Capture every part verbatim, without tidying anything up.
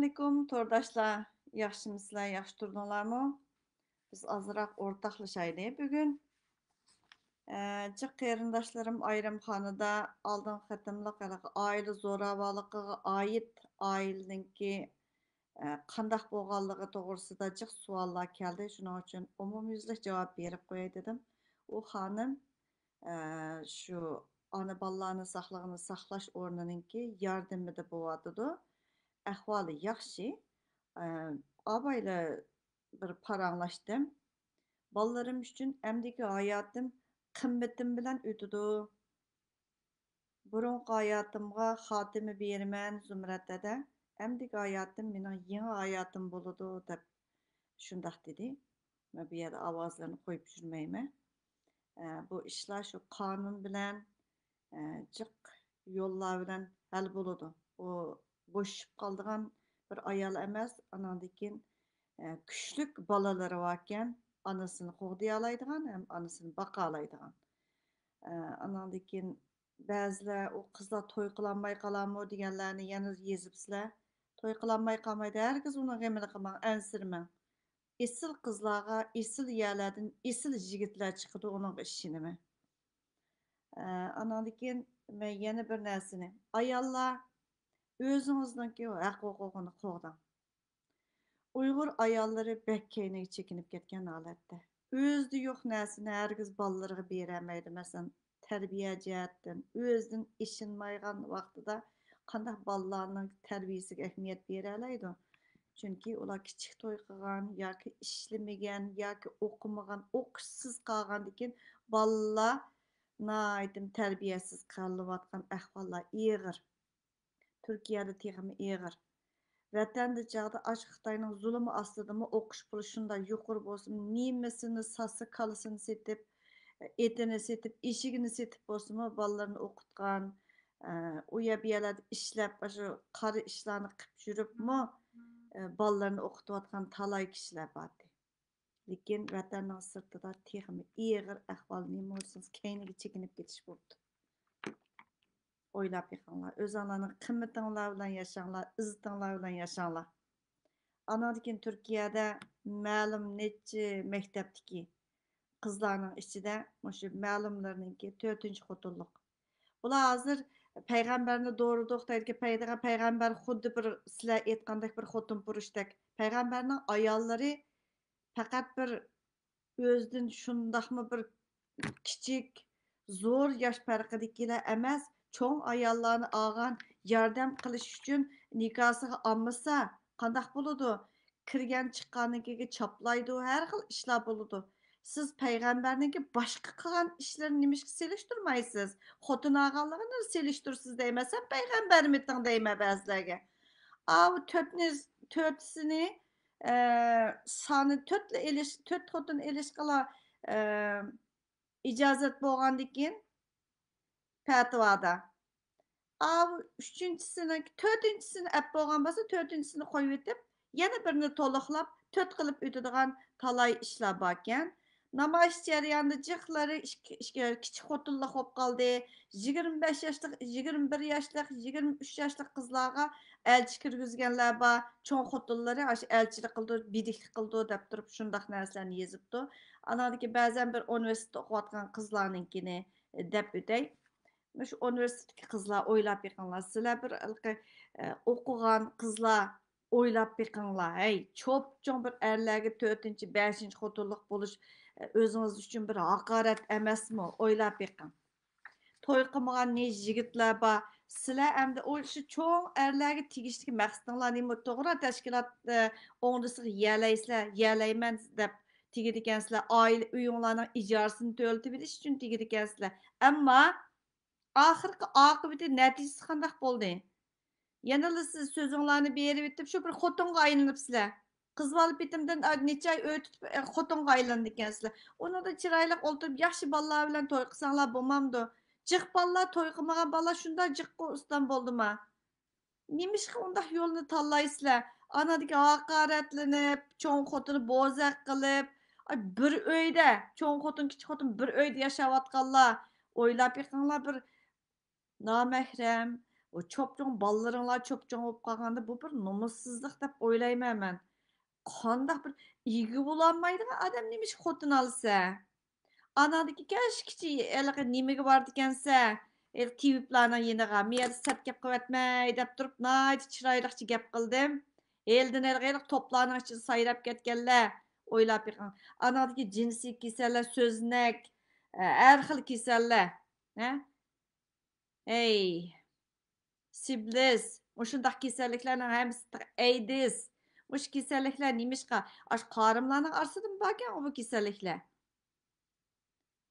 ئەسسالامۇئەلەيكۇم تورداشلار، ياخشىمۇسىلەر، ياخشى تۇردۇڭلارمۇ؟ بىز ئازراق ئورتاقلىشايلى بۈگۈن. ئە، جىق قېرىنداشلىرىم ئايرىمخانىدا ئالدىنقى قېتىملىق ھېلىقى ئائىلە زوراۋانلىقىغا ئائىت ئائىلىنىڭكى، ئە، قانداق بولغانلىقى توغرىسىدا جىق سوئاللار كەلدى. شۇنىڭ ئۈچۈن ئومۇميۈزلۈك جاۋاب بېرىپ قوياي دېدىم. ئۇ خانىم، ئە، شۇ ئانا بالىلارنى ساقلىغىنى ساقلاش ئورنىنىڭكى ياردىمىدە بولۇۋاتىدۇ. ئەھۋالى ياخشى. ئە، ئابايلا بىر پاراڭلاشتىم. بالىلىرىم ئۈچۈن ئەمدىكى ھاياتىم قىممىتىم بىلەن ئۆتىدۇ. بۇرۇنقى ھاياتىمغا خاتىمە بېرىمەن، زۇمرەت دەدە. ئەمدىكى ھاياتىم مېنىڭ يېڭى ھاياتىم بولىدۇ، دەپ شۇنداق دېدى. مەن بۇ يەردە ئاۋازلىرىنى قويۇپ يۈرمەيمەن. ئە، بۇ ئىشلار شۇ قانۇن بىلەن، ئە، جىق يوللار بىلەن ھەل بولىدۇ. ئۇ بوشىشىپ قالىدىغان بىر ئايال ئەمەس. ئاناندىن كېيىن، ئە، كۈچلۈك بالىلىرى باركەن، ئانىسىنى قوغدىيالايدىغان ھەم ئانىسىنى باقالايدىغان. ئە، ئاناندىن كېيىن بەزىلەر، «ئۇ قىزلار توي قىلالماي قالارمۇ؟» دېگەنلەرنى يەنە يېزىپسىلەر. توي قىلالماي قالمايدۇ، ھەرگىز ئۇنىڭ غېمىنى قىلماڭ، ئەنسىرىمەڭ. ئېسىل قىزلارغا ئېسىل يەرلەردىن ئېسىل يىگىتلەر چىقىدۇ، ئۇنىڭغا ئىشىنىمەن. ئە، ئاناندىن كېيىن مەن يەنە بىر نەرسىنى، ئاياللار ئۆزىڭىزنىڭكى ھەق ھوقۇقىنى قوغداڭ. ئۇيغۇر ئاياللىرى بەك كەينىگە چېكىنىپ كەتكەن ھالەتتە. ئۆزىدە يوق نەرسىنى ھەرگىز بالىلىرىغا بېرەلمەيدۇ. مەسىلەن، تەربىيە جەھەتتىن ئۆزىدىن ئېشىنمايدىغان ۋاقتىدا قانداق بالىلارنىڭ تەربىيەسىگە ئەھمىيەت بېرەلەيدۇ؟ چۈنكى ئۇلار كىچىك توي قىلغان ياكى ئىشلىمىگەن ياكى ئوقۇمىغان، ئوقۇشسىز قالغاندىكىن بالىلار ناھايىتى تەربىيەسىز قېلىۋاتقان ئەھۋاللار ئېغىر. تۈركىيەدە تېخىمۇ ئېغىر. ۋەتەندە چاغدا ئاشۇ خىتاينىڭ زۇلۇمى ئاستىدىمۇ ئوقۇش پۇلى شۇنداق يۇقىرى بولسىمۇ، نېمىسىنى ساتسا، كالىسىنى سېتىپ، ئېتىنى سېتىپ، ئېشىكىنى سېتىپ بولسىمۇ، بالىلىرىنى ئوقۇتقان، ئە، ئۇ يەر بۇ يەرلەردە ئىشلەپ، ئاشۇ قارا ئىشلارنى قىلىپ يۈرۈپمۇ، ئە، بالىلىرىنى ئوقۇتۇۋاتقان تالاي كىشىلەر باردى. لېكىن ۋەتەننىڭ سىرتىدا تېخىمۇ ئېغىر ئەھۋال نېمە دېسىڭىز، كەينىگە چېكىنىپ كېتىش بولىدۇ. ئويلاپ بېقىڭلار، ئۆزۈڭلارنىڭ قىممىتىڭلار بىلەن ياشاڭلار، ئىززىتىڭلار بىلەن ياشاڭلار. ئاناندىن كېيىن تۈركىيەدە مەلۇم نەچچە مەكتەپتىكى قىزلارنىڭ ئىچىدە مۇشۇ مەلۇملىرىنىڭكى تۆتىنچى خوتۇنلۇق. بۇلار ھازىر پەيغەمبەرنى دورىدۇق دەيدىكەن، پەيغەمبەر خۇددى بىر سىلەر ئېيتقاندەك بىر خوتۇن پۇرۇشتەك. پەيغەمبەرنىڭ ئاياللىرى پەقەت بىر ئۆزىدىن شۇنداقمۇ بىر كىچىك، زور ياش پەرقىدىكىلەر ئەمەس، چوڭ ئاياللارنى ئالغان، ياردەم قىلىش ئۈچۈن نىكاسىغا ئالمىسا، قانداق بولىدۇ؟ كىرگەن چىققاندىن كېيىن چاپلايدۇ، ھەر خىل ئىشلار بولىدۇ. سىز پەيغەمبەرنىڭكى باشقا قىلغان ئىشلىرىنى نېمىشقا سېلىشتۇرمايسىز؟ خوتۇن ئالغانلىقىنى سېلىشتۇرىسىز دەيمەن، سەن پەيغەمبەرمىتىڭ دەيمەن بەزىلەرگە. ئاۋۇ تۆتنى، تۆتىسىنى، ئە، سانى تۆتلا ئېلىش، تۆت خوتۇن ئېلىشقىلا، ئە، ئىجازەت بولغاندىكىن پەتىۋادا. ئاۋۇ ئۈچىنچىسىنىڭ، تۆتىنچىسىنى ئەپ بولغان بولسا، تۆتىنچىسىنى قويۇۋېتىپ، يەنە بىرنى تولۇقلاپ، تۆت قىلىپ ئۆتىدىغان تالاي ئىشلار باركەن. نامايىش جەريانىدا جىقلىرى ئىككى، ئىككى، كىچىك خوتۇنلۇق بولۇپ قالدى. يىگىرمە بەش ياشلىق، يىگىرمە بىر ياشلىق، يىگىرمە ئۈچ ياشلىق قىزلارغا ئەلچى كىرگۈزگەنلەر بار. چوڭ خوتۇنلىرى ئاشۇ ئەلچىلىك قىلىدۇ، بىدىكلىك قىلىدۇ دەپ تۇرۇپ شۇنداق نەرسىلەرنى يېزىپتۇ. ئاناندىكى بەزەن بىر ئۇنىۋېرسىتېتتا ئوقۇۋاتقان قىزلارنىڭكىنى دەپ ئۆتەي. مۇشۇ ئۇنىۋېرسىتېتتىكى قىزلار ئويلاپ بېقىڭلار. سىلەر بىر ھېلىقى، ئە، ئوقۇغان قىزلار ئويلاپ بېقىڭلار. ھەي، چوپچوڭ بىر ئەرلەرگە تۆتىنچى، بەشىنچى خوتۇنلۇق بولۇش، ئە، ئۆزىڭىز ئۈچۈن بىر ھاقارەت ئەمەسمۇ؟ ئويلاپ بېقىڭ. توي قىلمىغان نى يىگىتلەر بار. سىلەر ئەمدى ئۇ شۇ چوڭ ئەرلەرگە تېگىشلىك مەقسىتىڭلار نېمە؟ توغرا، تەشكىلات، ئە، ئوڭدىسىغا يېيەلەيسىلەر، يېيەلەيمەن دەپ تېگىدىكەنسىلەر. ئائىلە ئۆيۈڭلارنىڭ ئىجارىسىنى تۆلىتىۋېلىش ئۈچۈن تېگىدىكەنسىلەر. ئەمما ئاخىرقى ئاقىۋىتى، نەتىجىسى قانداق بولدى؟ يەنىلا سىز سۆزۈڭلارنى بېرىۋېتىپ، شۇ بىر خوتۇنغا ئايلىنىپسىلەر. قىز بالا پېتىمدىن، ئا، نەچچە ئاي ئۆي تۇتۇپ، ئە، خوتۇنغا ئايلىنىدىكەنسىلەر. ئۇنىڭدا چىرايلىق ئولتۇرۇپ، ياخشى بالىلار بىلەن توي قىلساڭلار بولمامدۇ؟ جىق بالىلار، توي قىلمىغان بالىلار شۇنداق جىققۇ ئۇستام بولدىما؟ نېمىشقا ئۇنداق يولنى تاللايسىلەر؟ ئانادىكى ھاقارەتلىنىپ، چوڭ خوتۇنى بوزەك قىلىپ، ئاي، بىر ئۆيدە، چوڭ خوتۇن، كىچىك خوتۇن بىر ئۆيدە ياشاۋاتقانلار، ئويلاپ بېقىڭلار، بىر نامەھرەم، ئۇ چوپچوڭ بالىلىرىڭلار چوپچوڭ بولۇپ قالغاندا، بۇ بىر نومۇسسىزلىق دەپ ئويلايمەن مەن. قانداق بىر ئىگە بولالمايدىغان ئادەم نېمىشقا خوتۇن ئالسا؟ ئاناڭدىكى كەچكىچە ھېلىقى نېمىگە بارىدىكەنسە، ھېلىقى تېۋىپلارنىڭ يېنىغا، مەن يەردە سەت گەپ قىلىۋەتمەي دەپ تۇرۇپ، ناھايىتى چىرايلىقچە گەپ قىلدىم. ھېلىدىن ھېلىقى، ھېلىقى توپلارنىڭ ئىچىدە سايراپ كەتكەنلەر، ئويلاپ بېقىڭ. ئاناڭدىكى جىنسىي كېسەللەر، سۆزنەك، ھەر خىل كېسەللەر. ھە؟ ھەي، سىبلىس، مۇشۇنداق كېسەللىكلەرنىڭ ھەممىسى، ئەيدىز. مۇشۇ كېسەللىكلەر نېمىشقا؟ ئاشۇ قارىملارنىڭ ئارىسىدىمۇ باركەن بۇ كېسەللىكلەر؟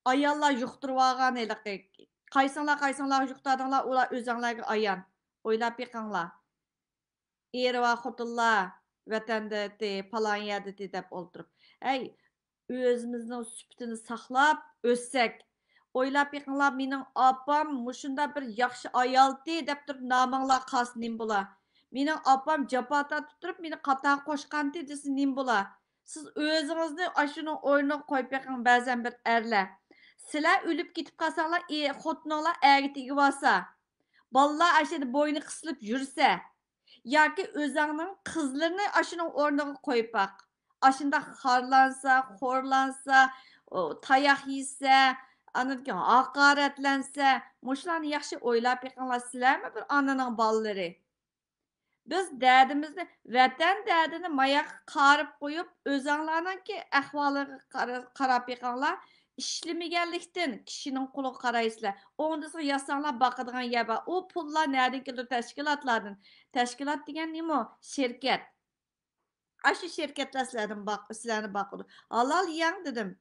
ئاياللار يۇقتۇرۇۋالغان ھېلىقى. قايسىڭلار، قايسىڭلار يۇقتۇردۇڭلار، ئۇلار ئۆزۈڭلارغا ئايان. ئويلاپ بېقىڭلار. ئېرى بار خوتۇنلار ۋەتەندە، پالان يەردە دەپ ئولتۇرۇپ. ھەي، ئۆزىمىزنىڭ سۈپىتىنى ساقلاپ ئۆتسەك. ئويلاپ بېقىڭلار، مېنىڭ ئاپام مۇشۇنداق بىر ياخشى ئايالتى دەپ تۇرۇپ نامىڭلار قالسا نېمە بولا؟ مېنىڭ ئاپام جاپا تارتىپ تۇرۇپ مېنى قاتارغا قوشقانتى دېسە نېمە بولا؟ سىز ئۆزىڭىزنى ئاشۇنىڭ ئورنىغا قويۇپ بېقىڭ، بەزەن بىر ئەرلەر. سىلەر ئۆلۈپ كېتىپ قالساڭلار، ئى، خوتۇنۇڭلار ئەرگە تېگىۋالسا، بالىلار ئاشۇ يەردە بوينى قىسىلىپ يۈرسە، ياكى ئۆزۈڭنىڭ قىزلىرىنى ئاشۇنىڭ ئورنىغا قويۇپ باق. ئاشۇنداق خارلانسا، خورلانسا، ئو، تاياق يېسە، ئاندىن كېيىن ھاقارەتلەنسە، مۇشۇلارنى ياخشى ئويلاپ بېقىڭلار، سىلەرمۇ بىر ئانىنىڭ بالىلىرى. بىز دەردىمىزنى، ۋەتەن دەردىنى ماياققا قارىپ قويۇپ، ئۆزۈڭلارنىڭكى ئەھۋالىغا قارا-، قاراپ بېقىڭلار. ئىشلىمىگەنلىكتىن كىشىنىڭ قولىغا قارايسىلەر. ئوڭدىسىغا يازساڭلار باقىدىغان يەر بار. ئۇ پۇللار نەدىن كېلىدۇ؟ تەشكىلاتلاردىن. تەشكىلات دېگەن نېمە؟ شىركەت. ئاشۇ شىركەتلەر سىلەردىن باق-، سىلەرنى باقىدۇ. ھالال يەڭ دېدىم.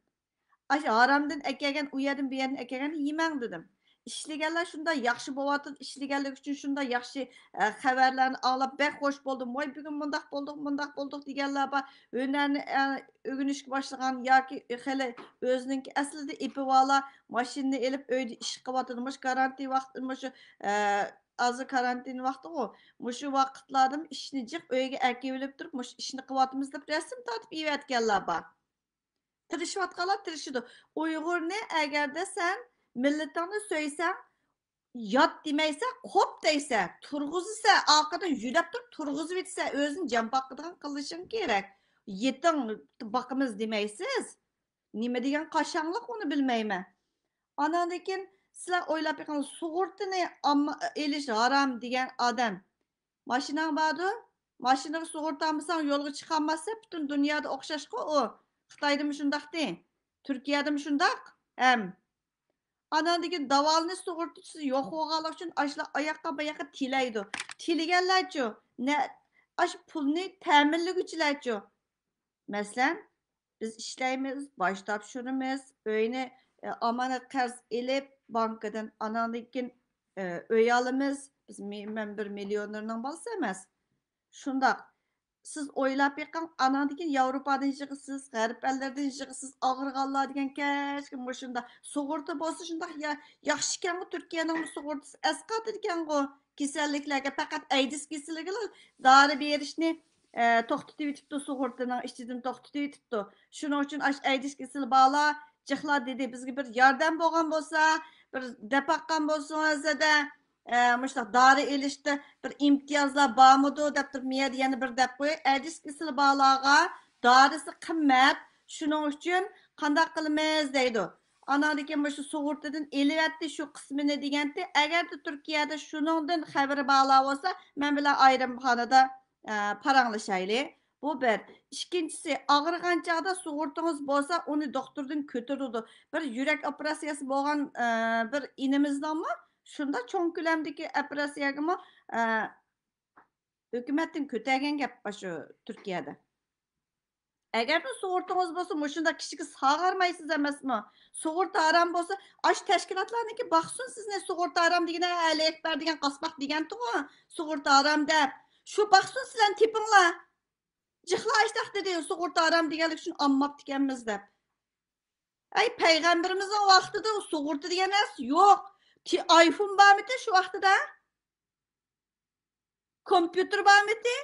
ئاشۇ ھارامدىن ئەكەلگەن، ئۇ يەردىن بۇ يەردىن ئەكەلگەننى يېمەڭ دېدىم. ئىشلىگەنلەر شۇنداق ياخشى بولۇۋاتىدۇ، ئىشلىگەنلىكى ئۈچۈن شۇنداق ياخشى، ئە، خەۋەرلەرنى ئاڭلاپ بەك خوش بولدۇم. ۋاي، بۈگۈن مۇنداق بولدۇق، مۇنداق بولدۇق دېگەنلەر بار. ھۈنەرنى، ئە، ئۆگىنىشكە باشلىغان ياكى خېلى ئۆزىنىڭكى ئەسلىدە ئېپىۋالا ماشىنىنى ئېلىپ ئۆيدە ئىش قىلىۋاتىدۇ. مۇشۇ كارانتىن ۋاقتى، مۇشۇ، ئە، ھازىر كارانتىن ۋاقتىغۇ. مۇشۇ ۋاقىتلاردىمۇ ئىشنى جىق ئۆيگە ئەكېۋىلىپ تۇرۇپ، مۇشۇ ئىشنى قىلىۋاتىمىز دەپ رەسىم تارتىپ يېۋەتكەنلەر بار. تىرىشىۋاتقانلار تىرىشىدۇ. ئۇيغۇرنى ئەگەردە سەن مىللىتىڭنى سۆيسەڭ، يات دېمەيسەن، قوپ دەيسەن، تۇرغۇزىسەن، ئارقىدىن يۆلەپ تۇرۇپ تۇرغۇزۇۋېتىسەن، ئۆزىنى جان باقىدىغان قىلىشىڭ كېرەك. يېتىڭ، باقىمىز دېمەيسىز. نېمە دېگەن قاشاڭلىق، ئۇنى بىلمەيمەن. ئاناندىن كېيىن سىلەر ئويلاپ بېقىڭ، سۇغۇرتىنى ئامما-، ئېلىش ھارام دېگەن ئادەم. ماشىناڭ باردۇ، ماشىنىغا سۇغۇرتا ئالمىساڭ يولغا چىقالمايسەن، پۈتۈن دۇنيادا ئوخشاشقۇ ئۇ. خىتايدىمۇ شۇنداقتى، تۈركىيەدىمۇ شۇنداق ھەم. ئاناندىن كېيىن داۋالىنىش سۇغۇرتىسى يوق بولغانلىقى ئۈچۈن ئاشۇلار ئاياققا باياققا تىلەيدۇ. تىلىگەنلەرچۇ؟ نە، ئاشۇ پۇلنى تەمىنلىگۈچىلەرچۇ؟ مەسىلەن، بىز ئىشلەيمىز، باج تاپشۇرىمىز، ئۆينى، ئە، ئامانەت قەرز ئېلىپ، بانكىدىن، ئاناندىن كېيىن، ئە، ئۆي ئالىمىز. بىز مى-، مەن بىر مىليونېرنىڭ بالىسى ئەمەس. شۇنداق. سىز ئويلاپ بېقىڭ، ئاناندىن كېيىن ياۋروپادىن يىغىسىز، غەرب ئەللىرىدىن يىغىسىز، ئاغرىغانلار دېگەن كەچكە مۇشۇنداق. سۇغۇرتا بولسا شۇنداق يا-، ياخشىكەنغۇ، تۈركىيەنىڭمۇ سۇغۇرتىسى ئەسقاتىدىكەنغۇ، كېسەللىكلەرگە، پەقەت ئەيدىز كېسىلىگىلا دارى بېرىشنى، ئە، توختىتىۋېتىپتۇ، سۇغۇرتىنىڭ ئىچىدىن توختىتىۋېتىپتۇ. شۇنىڭ ئۈچۈن ئاشۇ ئەيدىز كېسىلى بارلار، جىقلار دېدى، بىزگە بىر ياردەم بولغان بولسا، بىر دەپ باققان بولسىڭىز دېدى. ئە، مۇشۇنداق دارى ئېلىشتا بىر ئىمتىيازلار بارمىدۇ دەپ تۇرۇپ، مەيەردە يەنە بىر دەپ قوياي. ئەيدىز كېسىلى بارلارغا دارىسى قىممەت، شۇنىڭ ئۈچۈن قانداق قىلىمىز دەيدۇ. ئاناندىن كېيىن مۇشۇ سۇغۇرتىدىن ئېلىۋەتتى شۇ قىسمىنى دېگەنتى. ئەگەردە تۈركىيەدە شۇنىڭدىن خەۋىرى بارلار بولسا، مەن بىلەن ئايرىمخانىدا، ئە، پاراڭلىشايلى. بۇ بىر. ئىككىنچىسى، ئاغرىغان چاغدا سۇغۇرتىڭىز بولسا، ئۇنى دوختۇردىن كۆتۈرىدۇ. بىر يۈرەك ئوپېراتسىيەسى بولغان، ئە، بىر ئىنىمىزنىڭمۇ شۇنداق چوڭ كۆلەمدىكى ئوپېراتسىيەگىمۇ، ئە، ھۆكۈمەتتىن كۆتەرگەن گەپ بار شۇ تۈركىيەدە. ئەگەردە سۇغۇرتىڭىز بولسا، مۇشۇنداق كىشىگە ساغارمايسىز ئەمەسمۇ؟ سۇغۇرتا ھارام بولسا، ئاشۇ تەشكىلاتلارنىڭكى باقسۇن سىزنى، سۇغۇرتا ھارام دېگىنە، ئەلى ئەكبەر دېگەن قاسپاق دېگەنتىغۇ، سۇغۇرتا ھارام دەپ. شۇ باقسۇن سىلەرنى تېپىڭلار. جىقلا ئاشتاق دېدى، سۇغۇرتا ھارام دېگەنلىك ئۈچۈن ئالماپتىكەنمىز دەپ. ئەي، پەيغەمبىرىمىزنىڭ ۋاقتىدا سۇغۇرتا دېگەن نەرسە يوق. تې-، ئايفون بارمىدى شۇ ۋاقتىدا؟ كومپيۇتېر بارمىدى؟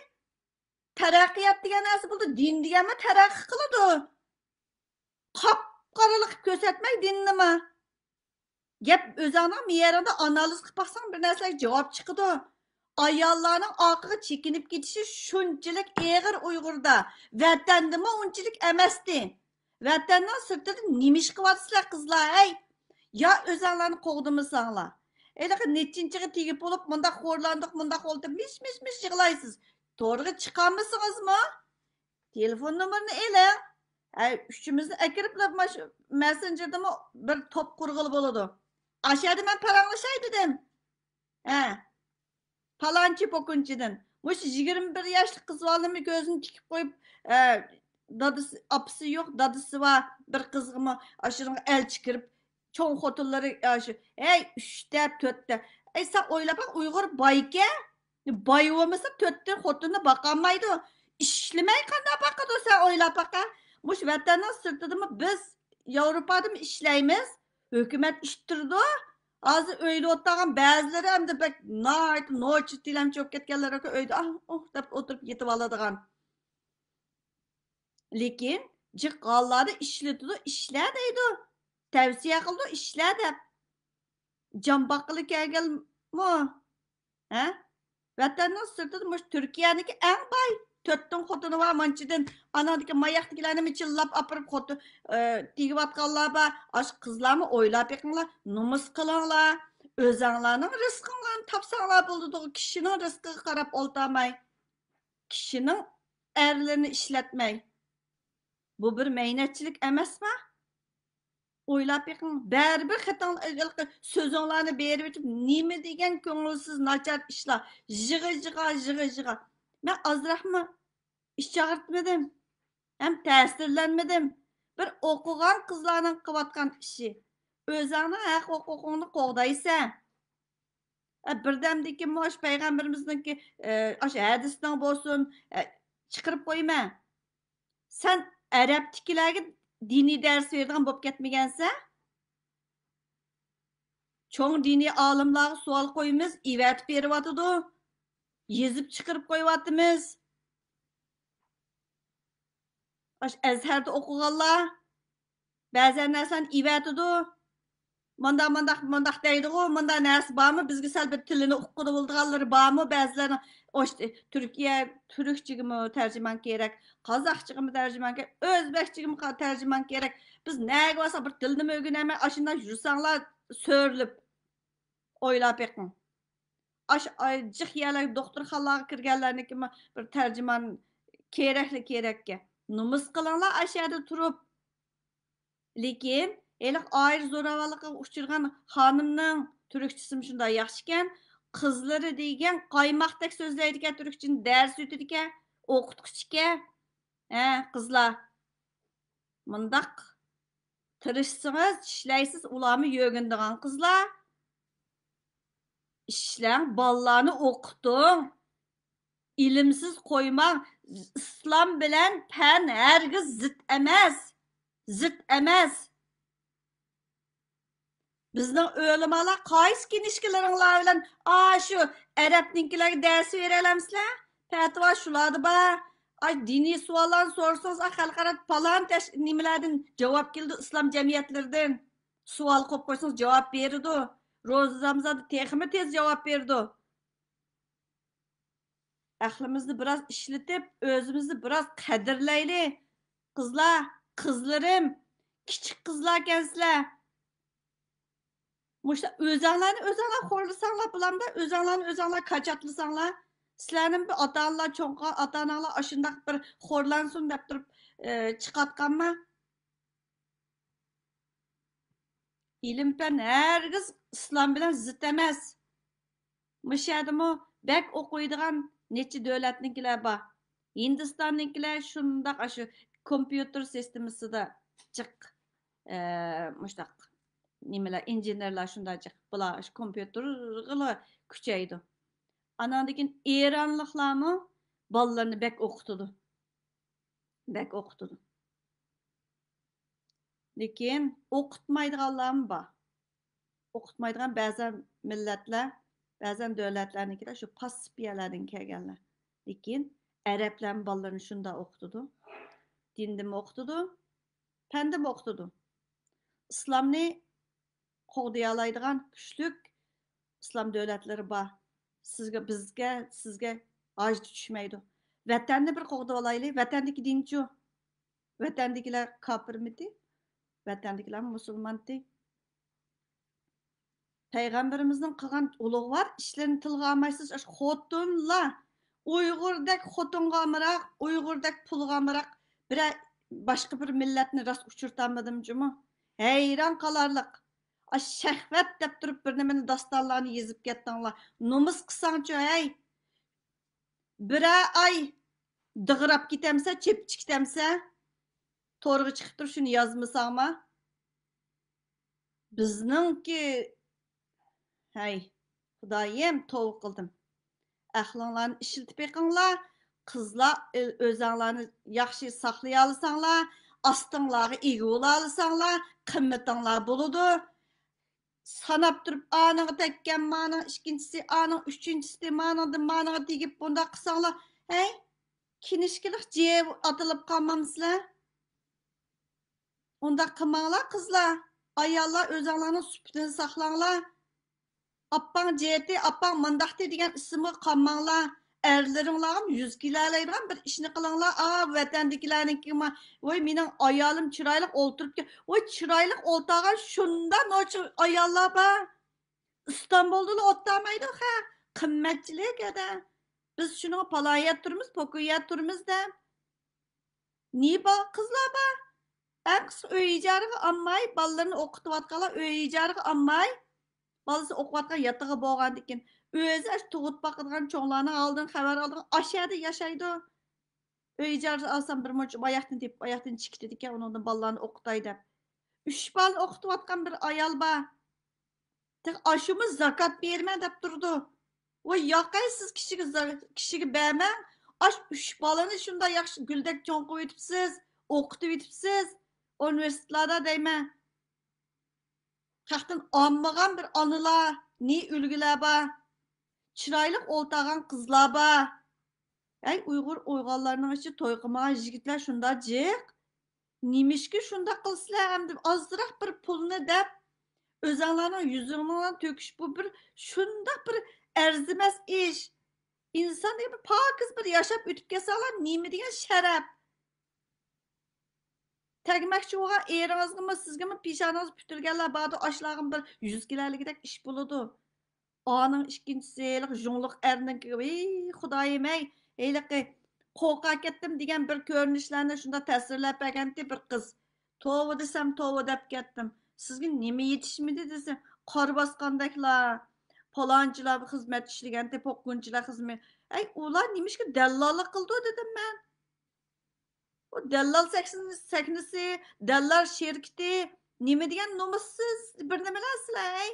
تەرەققىيات دېگەن نەرسە بولدى، دىن دېگەنمۇ تەرەققىي قىلىدۇ. قاپقارىلىق قىلىپ كۆرسەتمەي دىننىمۇ. گەپ ئۆزۈڭنىڭ مېيىڭدە ئانالىز قىلىپ باقساڭ، بىر نەرسىلەرگە جاۋاب چىقىدۇ. ئاياللارنىڭ ئارقىغا چېكىنىپ كېتىشى شۇنچىلىك ئېغىر ئۇيغۇردا، ۋەتەندىمۇ ئۇنچىلىك ئەمەستى. ۋەتەننىڭ سىرتىدا نېمە ئىش قىلىۋاتىسىلەر، قىزلار، ھەي؟ يا ئۆزۈڭلارنى قوغدىمىساڭلار. ھېلىقى نېچىنچىغا تېگىپ بولۇپ، مۇنداق خورلاندۇق، مۇنداق بولدى، مىش، مىش، مىش يىغلايسىز. تورغا چىقالمىسىڭىزمۇ، تېلېفون نومۇرىنى ئېلىڭ. ھەي، ئۈچىمىزنى ئەكىرىپلا مانا شۇ مەسسېنجېردىمۇ بىر توپ قۇرغىلى بولىدۇ. ئاشۇ يەردە مەن پاراڭلىشاي دېدىم. ھە. پالانچى پوكۇنچىدىن. مۇشۇ يىگىرمە بىر ياشلىق قىز بالىنى كۆزىنى تىكىپ قويۇپ، ئە، دادىسى، ئاپىسى يوق، دادىسى بار بىر قىزغىمۇ ئاشۇنىڭغا ئەلچى كىرىپ، چوڭ خوتۇنلىرى ئاشۇ، ھەي، ئۈچتە، تۆتتە. ئەي، سەن ئويلاپ باق، ئۇيغۇر بايكەن. باي بولمىسا، تۆتتە خوتۇننى باقالمايدۇ. ئىشلىمەي قانداق باقىدۇ، سەن ئويلاپ باقە. مۇشۇ ۋەتەننىڭ سىرتىدىمۇ بىز ياۋروپادىمۇ ئىشلەيمىز. ھۆكۈمەت ئىتتىرىدۇ. ھازىر ئۆيدە ئولتۇرغان بەزىلىرى ئەمدى بەك ناھايىتى نوچى تىلەمچى بولۇپ كەتكەنلەر ئۆيدە، ئاھ، ئۇھ دەپ ئولتۇرۇپ يېتىۋالىدىغان. لېكىن جىق ھاللاردا ئىشلىتىدۇ، ئىشلە دەيدۇ. تەۋسىيە قىلىدۇ، ئىشلە دەپ. جان باققىلى كەلگەنمۇ؟ ھە؟ ۋەتەننىڭ سىرتىدا مۇشۇ تۈركىيەنىڭكى ئەڭ باي. تۆتتىن خوتۇنى بار مانچىدىن. ئاناندىكى ماياقتىكىلەرنىمۇ چىللاپ ئاپىرىپ خوتۇن، ئە، تېگىۋاتقانلار بار. ئاشۇ قىزلارمۇ ئويلاپ بېقىڭلار. نومۇس قىلىڭلار. ئۆزەڭلارنىڭ رىزقىڭلارنى تاپساڭلار بولىدۇ. كىشىنىڭ رىزقىغا قاراپ ئولتۇرماي. كىشىنىڭ ئەرلىرىنى ئىشلەتمەي. بۇ بىر مەينەتچىلىك ئەمەسما؟ ئويلاپ بېقىڭ، بەرىبىر خېتىڭ-، سۆزۈڭلارنى بېرىۋېتىپ، نېمە دېگەن كۆڭۈلسىز، ناچار ئىشلار. يىغا-يىغا، يىغا-يىغا. مەن ئازراقمۇ ئىچ ئاغرىتمىدىم، ھەم تەسىرلەنمىدىم. بىر ئوقۇغان قىزلارنىڭ قىلىۋاتقان ئىشى. ئۆزۈڭنىڭ ھەق ھوقۇقۇڭنى قوغدايسەن. ئە، بىردەمدىن كېيىن مۇشۇ پەيغەمبىرىمىزنىڭكى، ئە، ئاشۇ ھەدىسىنىڭ بولسۇن، ئە، چىقىرىپ قويىمەن. سەن ئەرەبتىكىلەرگە دىنىي دەرس بېرىدىغان بولۇپ كەتمىگەنسەن؟ چوڭ دىنىي ئالىملارغا سوئال قويىمىز، ئېۋەتىپ بېرىۋاتىدۇ. يېزىپ چىقىرىپ قويۇۋاتىمىز. ئاشۇ ئەزھەردە ئوقۇغانلار بەزەن نەرسىلەرنى ئېۋەتىدۇ. مانداق، مانداق، مانداق دەيدىغۇ، مانداق نەرسە بارمۇ؟ بىزگە سەل بىر تىلىنى ئۇققىلى بولىدىغانلىرى بارمۇ؟ بەزىلەرنىڭ ئوش-، تۈركىيە، تۈركچىگىمۇ تەرجىمان كېرەك، قازاقچىغىمۇ تەرجىمان كېرەك، ئۆزبەكچىگىمۇ قا-، تەرجىمان كېرەك. بىز نەگە بارساق بىر تىلنىمۇ ئۆگىنەلمەي، ئاشۇنداق يۈرسەڭلار سۆرىلىپ. ئويلاپ بېقىڭ. ئاشۇ ئاي-، جىق يەرلەرگە دوختۇرخانىلارغا كىرگەنلەرنىڭكىمۇ بىر تەرجىمان كېرەكلا كېرەككەن. نومۇس قىلىڭلار ئاشۇ يەردە تۇرۇپ. لېكىن ھېلىقى ئائىلە زوراۋانلىقىغا ئۇچرىغان خانىمنىڭ تۈركچىسىمۇ شۇنداق ياخشىكەن. قىزلىرى دېگەن قايماقتەك سۆزلەيدىكەن، تۈركچىنى دەرس ئۆتىدىكەن، ئوقۇتقۇچىكەن. ھە، قىزلار، مۇنداق تىرىشسىڭىز، ئىشلەيسىز، ئۇلارمۇ يۆگىنىدىغان قىزلار. ئىشلەڭ، بالىلارنى ئوقۇتۇڭ. ئىلىمسىز قويماڭ. ئىسلام بىلەن پەن ھەرگىز زىت ئەمەس. زىت ئەمەس. بىزنىڭ ئۆلىمالار قايسى كىنىشكىلىرىڭلار بىلەن ئاشۇ ئەرەبنىڭكىلەرگە دەرس بېرەلەمسىلەر؟ پەتىۋا شۇلاردا بار. ئاي، دىنىي سوئاللارنى سورىسىڭىز، ئا، خەلقئارا پالان تەش-، نېمىلەردىن جاۋاب كېلىدۇ، ئىسلام جەمئىيەتلىرىدىن. سوئال قويۇپ قويسىڭىز، جاۋاب بېرىدۇ. روزا رامزاندا تېخىمۇ تېز جاۋاب بېرىدۇ. ئەقلىمىزنى بىراز ئىشلىتىپ، ئۆزىمىزنى بىراز قەدىرلەيلى. قىزلار، قىزلىرىم، كىچىك قىزلاركەنسىلەر. مۇشۇ ئۆزەڭلارنى ئۆزەڭلار خورلىساڭلار بولامدا، ئۆزەڭلارنى ئۆزەڭلار كاچاتلىساڭلار. سىلەرنىمۇ بىر ئاتا-ئانىلار، چوڭ ئاتا-ئاناڭلار ئاشۇنداق بىر خورلانسۇن دەپ تۇرۇپ، ئى، چىقاتقانما؟ ئىلىم-پەن ھەرگىز ئىسلام بىلەن زىت ئەمەس. مۇشۇ يەردىمۇ بەك ئوقۇيدىغان نەچچە دۆلەتنىڭكىلەر بار. ھىندىستاننىڭكىلەر شۇنداق ئاشۇ كومپيۇتېر سىستېمىسىدا جىق، ئە، مۇشۇنداق نېمىلەر، ئىنژېنېرلار شۇنداق جىق. بۇلار ئاشۇ كومپيۇتېرغىلا كۈچەيدۇ. ئاناندىن كېيىن ئىرانلىقلارمۇ بالىلىرىنى بەك ئوقۇتىدۇ. بەك ئوقۇتىدۇ. لېكىن ئوقۇتمايدىغانلارمۇ بار. ئوقۇتمايدىغان بەزەن مىللەتلەر، بەزەن دۆلەتلەرنىڭكىلەر شۇ پاسسىپ يەرلەردىن كەلگەنلەر. لېكىن ئەرەبلەرمۇ بالىلىرىنى شۇنداق ئوقۇتىدۇ. دىندىمۇ ئوقۇتىدۇ، پەندىمۇ ئوقۇتىدۇ. ئىسلامنى قوغدىيالايدىغان كۈچلۈك ئىسلام دۆلەتلىرى بار. سىزگە، بىزگە، سىزگە ھاجىتى چۈشمەيدۇ. ۋەتەننى بىر قوغدىۋالايلى. ۋەتەندىكى دىنچۇ؟ ۋەتەندىكىلەر كاپىرمىدى؟ ۋەتەندىكىلەر مۇسۇلمانتى؟ پەيغەمبىرىمىزنىڭ قىلغان ئۇلۇغۋار ئىشلىرىنى تىلغا ئالمايسىز. ئاشۇ خوتۇنلار، ئۇيغۇردەك خوتۇنغا ئامراق، ئۇيغۇردەك پۇلغا ئامراق بىرەر باشقا بىر مىللەتنى راست ئۇچرىتالمىدىم جۇمۇ. ھەيران قالارلىق. ئاشۇ شەھۋەت دەپ تۇرۇپ بىر نېمىنى، داستانلارنى يېزىپ كەتتىڭلار. نومۇس قىلساڭچۇ ھەي. بىرەر ئاي دىغراپ كېتەمسە، چېپىچ كېتەمسە، تورغا چىقىپ تۇرۇپ شۇنى يازمىساڭما؟ بىزنىڭكى، ھەي، خۇدايىم، توۋا قىلدىم. ئەقلىڭلارنى ئىشلىتىپ بېقىڭلار. قىزلار، ئۆ-، ئۆزەڭلارنى ياخشى ساقلىيالىساڭلار، ئاستىڭلارغا ئىگە بولالىساڭلار، قىممىتىڭلار بولىدۇ. ساناپ تۇرۇپ، ئانىڭغا تەگكەن، مانىڭ ئىككىنچىسى، ئانىڭ ئۈچىنچىسى، مانىڭدىن مانىڭغا تېگىپ، بۇنداق قىلساڭلار، ھەي، كىنىشكىلىق جىيە ئاتىلىپ قالمامسىلەر؟ ئۇنداق قىلماڭلار، قىزلار. ئاياللار، ئۆزۈڭلارنىڭ سۈپىتىنى ساقلاڭلار. ئاپاڭ جېتى، ئاپاڭ مۇنداقتى دېگەن ئىسىمغا قالماڭلار. ئەرلىرىڭلارغىمۇ يۈز كېلەلەيدىغان بىر ئىشنى قىلىڭلار. ئا، ۋەتەندىكىلەرنىڭكىمۇ، ۋاي، مېنىڭ ئايالىم چىرايلىق ئولتۇرۇپتۇ. ۋاي، چىرايلىق ئولتۇرغان شۇنداق نوچى ئاياللار بار. ئىستانبۇلدىلا ئولتۇرمايدۇ، ھە، قىممەتچىلىك ھەدە. بىز شۇنىڭغا پالايەت تۇرىمىز، پوكۇيەت تۇرىمىز دەپ. نى بار، قىزلار بار. ئەڭ قىسقا ئۆي ئىجارىغا ئالماي، بالىلىرىنى ئوقۇتۇۋاتقانلار ئۆي ئىجارىغا ئالماي، بالىسى ئوقۇۋاتقان ياتىقى بولغاندىكىن، ئۆزى ئاشۇ تۇغۇت باقىدىغان، چوڭلارنىڭ ھالىدىن خەۋەر ئالىدىغان ئاشۇ يەردە ياشايدۇ. ئۆي ئىجارىسى ئالسام، بىر مۇنچە باياقتىن تېپىپ، باياقتىن چىكىتىدىكەن، ئۇنىڭدىن بالىلارنى ئوقۇتاي دەپ. ئۈچ بالىنى ئوقۇتۇۋاتقان بىر ئايال بار. تېخى ئاشۇمۇ زاكات بېرىمەن دەپ تۇرىدۇ. ۋاي ياقەي، سىز كىشىگە زا-، كىشىگە بەرمەڭ. ئاش ئۈچ بالىنى شۇنداق ياخشى گۈلدەك چوڭ قىلىۋېتىپسىز، ئوقۇتۇۋېتىپسىز ئۇنىۋېرسىتېتلاردا دەيمەن. خەقتىن ئالمىغان بىر ئانىلار، نى ئۈلگىلەر بار. چىرايلىق ئولتۇرغان قىزلار بار. ھەي، ئۇيغۇر ئويغانلارنىڭ ئىچى توي قىلمىغان يىگىتلەر شۇنداق جىق. نېمىشقا شۇنداق قىلىسىلەر ئەمدى؟ ئازراق بىر پۇلنى دەپ، ئۆزەڭلارنىڭ يۈزىڭلارنى تۆكۈش، بۇ بىر شۇنداق بىر ئەرزىمەس ئىش. ئىنسان دېگەن بىر پاكىز بىر ياشاپ ئۆتۈپ كەتسەڭلار، نېمە دېگەن شەرەپ؟ تەگمەكچى بولغان ئېرىڭىزغىمۇ، سىزگىمۇ پېشانىڭىز پۈتۈلگەنلەر باردۇ، ئاشۇلارغىمۇ بىر يۈز كېلەلىگۈدەك ئىش بولىدۇ. ئانىڭ ئىككىنچىسى، ھېلىقى ژۇڭلۇق ئەرنىڭكى، ۋىي، خۇدايىم ئەي، ھېلىقى قورقا كەتتىم دېگەن بىر كۆرۈنۈشلەرنى شۇنداق تەسۋىرلەپ بەرگەنتى بىر قىز. توۋا دېسەم توۋا دەپ كەتتىم. سىزگە نېمە يېتىشمىدى دېسە، قار باسقاندەكلا، پالانچىلار خىزمەت ئىشلىگەنتى، پوققۇنچىلار خىزمەت. ئەي، ئۇلار نېمىشقا دەللاللىق قىلىدۇ دېدىم مەن. ئۇ دەللال سەكسىن-، سەھنىسى، دەللال شىركىتى، نېمە دېگەن نومۇسسىز بىر نېمىلەر سىلەر، ھەي؟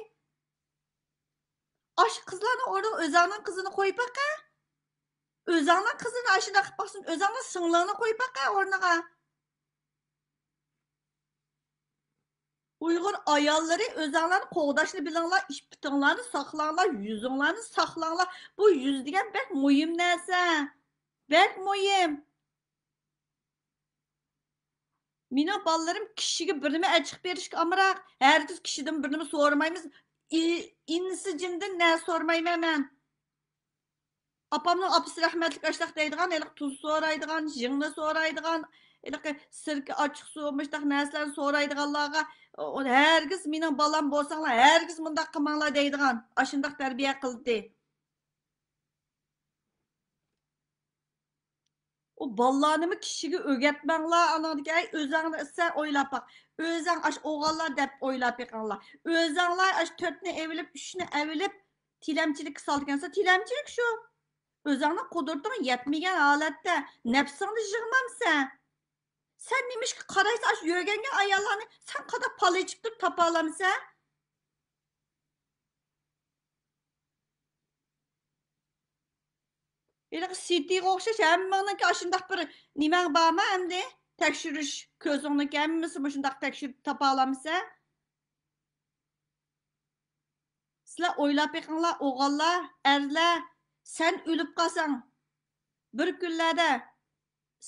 ئاشۇ قىزلارنىڭ ئورنىغا ئۆزۈڭنىڭ قىزىنى قويۇپ باقە. ئۆزۈڭنىڭ قىزىنى ئاشۇنداق قىلىپ باقسۇن، ئۆزۈڭنىڭ سىڭلىڭنى قويۇپ باقە ئورنىغا. ئۇيغۇر ئاياللىرى، ئۆزۈڭلارنى قوغداشنى بىلىڭلار، ئىپپىتىڭلارنى ساقلاڭلار، يۈزۈڭلارنى ساقلاڭلار. بۇ يۈز دېگەن بەك مۇھىم نەرسە. بەك مۇھىم. مېنىڭ بالىلىرىم كىشىگە بىر نېمە ئەچىقىپ بېرىشكە ئامراق. ھەرگىز كىشىدىن بىر نېمە سورىمايمىز. ئى-، ئىنسى جىندىن نە سورىمايمەن مەن. ئاپامنىڭ ئاپىسى رەھمەتلىك ئاشۇنداق دەيدىغان، ھېلىقى تۇز سورايدىغان، ژىڭنە سورايدىغان، ھېلىقى سىركە، ئاچچىق سۇ، مۇشۇنداق نەرسىلەرنى سورايدىغانلارغا، ئۇ، ھەرگىز مېنىڭ بالام بولساڭلار، ھەرگىز مۇنداق قىلماڭلار دەيدىغان، ئاشۇنداق تەربىيە قىلدى. ئۇ بالىلارنىمۇ كىشىگە ئۆگەتمەڭلار، ئانىڭدىكى، ئەي، ئۆزەڭنى سەن ئويلاپ باق. ئۆزەڭ ئاش ئوغانلار دەپ ئويلاپ بېقىڭلار. ئۆزەڭلار ئاش تۆتنى ئېۋىلىپ، ئۈچنى ئەۋىلىپ، تىلەمچىلىككە سالىدىكەنسەن، تىلەمچىلىك شۇ. ئۆزەڭنىڭ قۇدرىتىڭ يەتمىگەن ھالەتتە نەپسىڭنى يىغمامسەن؟ سەن نېمىشقا قارايسەن ئاشۇ يۆگەنگەن ئاياللارنى؟ سەن قانداق پالا ئېچىپ تۇرۇپ تاپالامسەن؟ ھېلىقى سىتىغا ئوخشاش ھەممىڭنىڭكى ئاشۇنداق بىر نېمەڭ بارمۇ ئەمدى؟ تەكشۈرۈش كۆزۈڭنىڭكى ھەممىسى مۇشۇنداق تەكشۈرۈپ تاپالامسەن؟ سىلەر ئويلاپ بېقىڭلار، ئوغۇللار، ئەرلەر، سەن ئۆلۈپ قالساڭ، بىر كۈنلەردە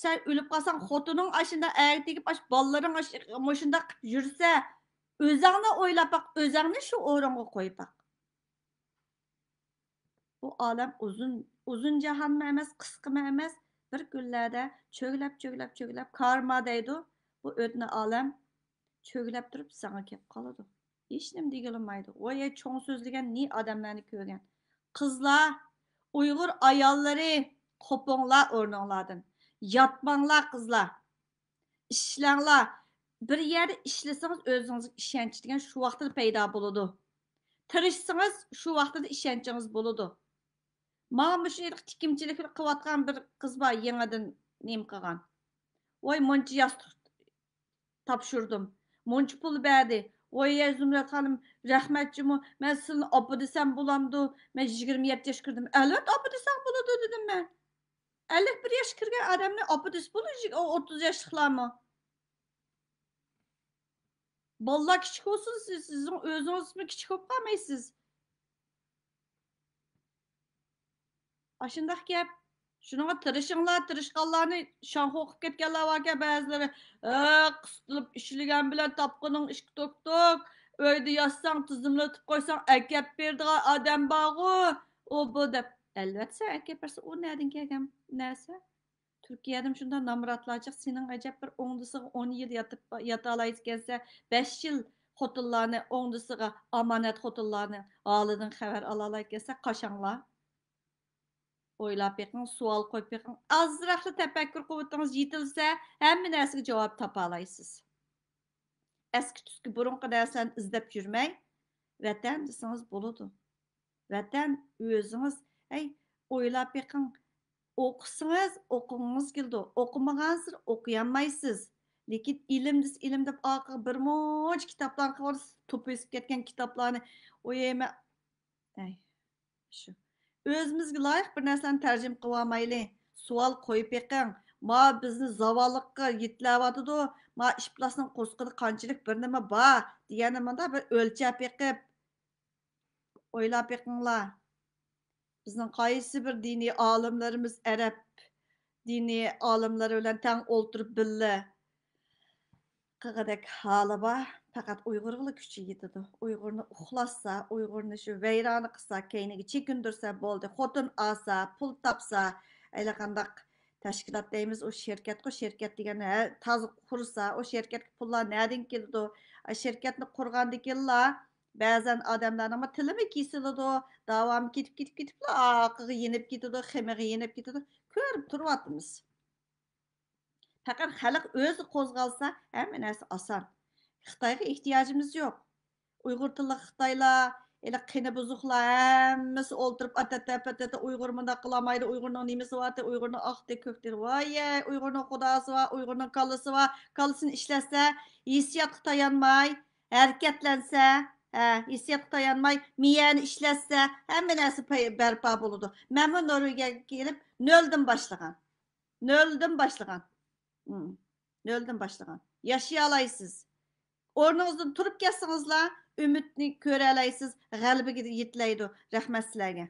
سەن ئۆلۈپ قالساڭ، خوتۇنۇڭ ئاشۇنداق ئەگە تېگىپ، ئاش بالىلىرىڭ ئاش-، مۇشۇنداق قىلىپ يۈرسە، ئۆزەڭنى ئويلاپ باق، ئۆزەڭنى شۇ ئورۇنغا قويۇپ باق. بۇ ئالەم ئۇزۇن، ئۇزۇن جاھانمۇ ئەمەس، قىسقىمۇ ئەمەس. بىر كۈنلەردە چۆگىلەپ، چۆگىلەپ، چۆگىلەپ، كارما دەيدۇ. بۇ ئۆتنە ئالەم چۆگىلەپ تۇرۇپ ساڭا كېلىپ قالىدۇ. ھېچنېمە دېگىلىمايدۇ. ۋاي، چوڭ سۆزلىگەن نى ئادەملەرنى كۆرگەن. قىزلار، ئۇيغۇر ئاياللىرى، قوپۇڭلار ئورنۇڭلاردىن. ياتماڭلار، قىزلار. ئىشلەڭلار. بىر يەردە ئىشلىسىڭىز، ئۆزىڭىزگە ئىشەنچ دېگەن شۇ ۋاقتىدا پەيدا بولىدۇ. تىرىشسىڭىز، شۇ ۋاقتىدا ئىشەنچىڭىز بولىدۇ. ماڭا مۇشۇ يەردە تىككۈچىلىك قىلىۋاتقان بىر قىز بار، يېڭىدىن نېمە قىلغان. ۋاي، مۇنچە ياستۇق تاپشۇردۇم. مۇنچە پۇل بەردى. ۋاي، يە زۇمرەت خانىم، رەھمەت جۇمۇ. مەن سىلىنى ئاپا دېسەم بولامدۇ؟ مەن يىگىرمە يەتتە ياشقا كىردىم. ئەلۋەتتە، ئاپا دېسەڭ بولىدۇ، دېدىم مەن. ئەللىك بىر ياشقا كىرگەن ئادەمنى ئاپا دېسە بولىدۇ، ئوتتۇز ياشلىقلارمۇ؟ بالىلار كىچىك بولسۇن، سىز، سىزنىڭ ئۆزىڭىزمۇ كىچىك بولۇپ قالمايسىز. ئاشۇنداق گەپ. شۇنىڭغا تىرىشىڭلار، تىرىشقانلارنى شاڭخۇ قىلىپ كەتكەنلەر باركەن بەزىلىرى. ھە، قىستىلىپ ئىشلىگەن بىلەن تاپقىنىڭ ئىككى توك-توك. ئۆيدە ياتساڭ، تىزىملىتىپ قويساڭ، ئەكەپ بېرىدىغان ئادەم بارغۇ. ئۇ، بۇ دەپ. ئەلۋەتتە، سەن ئەكەپ بەرسە، ئۇ نەدىن كەلگەن نەرسە؟ تۈركىيەدىمۇ شۇنداق نامراتلارچىق، سېنىڭ ئەجەب بىر ئوڭدىسىغا ئون يىل ياتىپ، ياتالايدىكەنسەن، بەش يىل خوتۇنلارنى ئوڭدىسىغا، ئامانەت خوتۇنلارنى ھالىدىن خەۋەر ئالالايدىكەنسەن، قاچاڭلار؟ ئويلاپ بېقىڭ، سوئال قويۇپ بېقىڭ. ئازراقلا تەپەككۇر قۇۋۋىتىڭىز يېتىلسە، ھەممە نەرسىگە جاۋاب تاپالايسىز. ئەسكى تۈسكى بۇرۇنقى نەرسىلەرنى ئىزدەپ يۈرمەي، ۋەتەن دېسىڭىز بولىدۇ. ۋەتەن ئۆزىڭىز، ھەي، ئويلاپ بېقىڭ. ئوقۇسىڭىز، ئوقۇغۇڭىز كېلىدۇ. ئوقۇمىغانسېرى ئوقۇيالمايسىز. لېكىن ئىلىم دېسە ئىلىم دەپ ئارقىغا بىر مۇنچە كىتابلارنى قىلىۋالىسىز، توپا ئۆسۈپ كەتكەن كىتابلارنى. ئويايمەن. ئەي، شۇ. ئۆزىمىزگە لايىق بىر نەرسىلەرنى تەرجىمە قىلىۋالمايلى. سوئال قويۇپ بېقىڭ. ما بىزنى زاۋاللىققا يېتىلەۋاتىدۇ. ما ئىپلاسنىڭ قورسىقىدا قانچىلىك بىر نېمە بار دېگەننى مۇنداق بىر ئۆلچەپ بېقىپ، ئويلاپ بېقىڭلار. بىزنىڭ قايسى بىر دىنىي ئالىملىرىمىز ئەرەب دىنىي ئالىملىرى بىلەن تەڭ ئولتۇرۇپ بىللە قىلغۇدەك ھالى بار؟ پەقەت ئۇيغۇرغىلا كۈچى يېتىدۇ. ئۇيغۇرنى ئۇخلاتسا، ئۇيغۇرنى شۇ ۋەيرانە قىلسا، كەينىگە چېكىندۈرسە بولدى. خوتۇن ئالسا، پۇل تاپسا، ھېلىقانداق تەشكىلات دەيمىز، ئۇ شىركەتقۇ، شىركەت دېگەن، ھە، تازا قۇرسا، ئۇ شىركەتكە پۇللار نەدىن كېلىدۇ؟ شىركەتنى قۇرغاندىن كېيىنلا بەزەن ئادەملەرنىڭمۇ تىلىمۇ كېسىلىدۇ، داۋامى كېتىپ، كېتىپ، كېتىپلا ئارقىغا يېنىپ كېتىدۇ، خېمىرى يېنىپ كېتىدۇ. كۆرۈپ تۇرۇۋاتىمىز. پەقەت خەلق ئۆزى قوزغالسا، ھەممە نەرسە ئاسان. خىتايغا ئېھتىياجىمىز يوق. ئۇيغۇر تىللىق خىتايلار، ھېلىقى قېنى بۇزۇقلار ھەممىسى ئولتۇرۇپ، ئاتەتە، پەتەتە، ئۇيغۇر مۇنداق قىلالمايدۇ، ئۇيغۇرنىڭ نېمىسى بارتى، ئۇيغۇرنىڭ ئاقتى، كۆكتى، ۋايە، ئۇيغۇرنىڭ خۇداسى بار، ئۇيغۇرنىڭ كاللىسى بار، كاللىسىنى ئىشلەتسە، ھېسسىياتقا تايانماي، ھەرىكەتلەنسە، ھە، ھېسسىياتقا تايانماي، مىيەنى ئىشلەتسە، ھەممە نەرسە پەي-، بەرپا بولىدۇ. مەنمۇ نورۋېگىيەگە كېلىپ، نۆلدىن باشلىغان. نۆلدىن باشلىغان. مم. نۆلدىن باشلىغان. ياشىيالايسىز. ئورنىڭىزدىن تۇرۇپ كەتسىڭىزلا، ئۈمىدنى كۆرەلەيسىز، غەلىبىگە يېتىلەيدۇ. رەھمەت سىلەرگە.